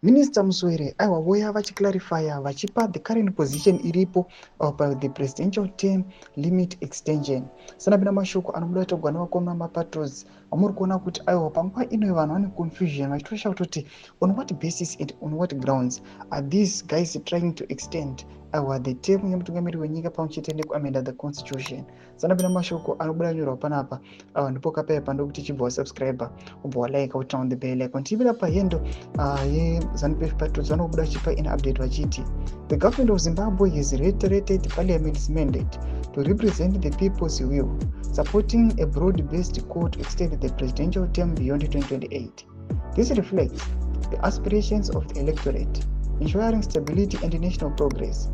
Minister Muswere, aiwa, voya vachiclarifya, vachipa the current position iripo pa the presidential term limit extension. Sanapinda mashoko anobuda togwa nevakoma mapatrols vamuri kuona kuti, aiwa, panguva ino vanhu vane confusion, vachitosha kutoti on what basis and on what grounds are these guys trying to extend, aiwa, the term yemutungamiri wenyika pamwe chete nekuamenda the constitution. Sanapinda mashoko anobuda nyorwa panapa, aiwa, ndipo kapaipa ndokuti chibva wasubscribe, ubva walike, uturn on the bell icon. Tichipinda pahandle yeZANU PF Patriots, vanobuda chipa in update vachiti the government of Zimbabwe has reiterated parliament's mandate to represent the people's will, supporting a broad based call to extend the presidential term beyond 2028. This reflects the aspirations of the electorate, ensuring stability and national progress.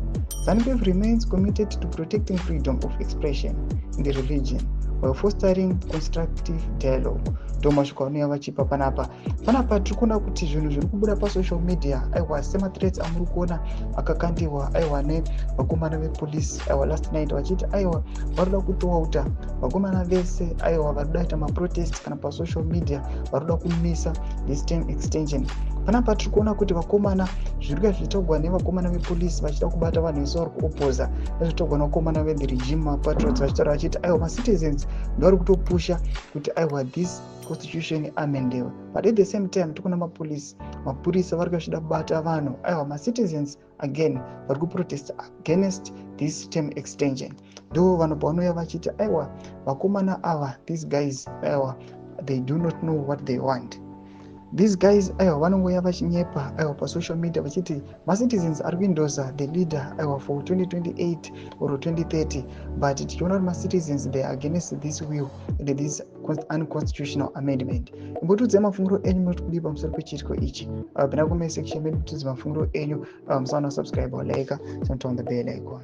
ZANU-PF remains committed to protecting freedom of expression and religion while fostering constructive dialogue. Ndo mashoko anouya vachipa panapa. Panapa tiri kuona kuti zvinhu zviri kubuda pasocial media, aiwa, semathreats amuri kuona akakandiwa, aiwa, nevakomana vepolisi, aiwa, last night, vachiti, aiwa, vari kuda kuthwarta vakomana vese, aiwa, vari kuda kuita maprotest kana pasocial media, vari kuda kumisa this term extension. Panapa tiri kuona kuti vakomana, zviri kuya zvichitaurwa nevakomana vepolisi vachida kubata vanhu vese vari kuoposa nezvitaurwa nevakomana vethe regime mapatriots, vachitaura vachiti, aiwa, macitizens ndovari kutopusha kuti, aiwa, this constitution amendewe. But at the same time tikuona mapolisi, mapurisa vari kuvachida kubata vanhu, aiwa, macitizens again vari kuprotesta against this term extension. Ndo vanhu pavanouya vachiti, aiwa, vakomana ava, these guys, aiwa, they do not know what they want. These guys, aiwa, vanongouya vachinyepa, aiwa, pasocial media vachiti macitizens ari kuendorsa the leader, aiwa, for 2028 or 2030, but tichiona kuti macitizens, they are against this will and this unconstitutional amendment. Imbotiudzai mafungiro enyu, munoti kudii pamusoro pechiitiko ichi? Pinda comment section medu, tiudze mafungiro enyu. Musaona subscribe, like, turn on the bell icon.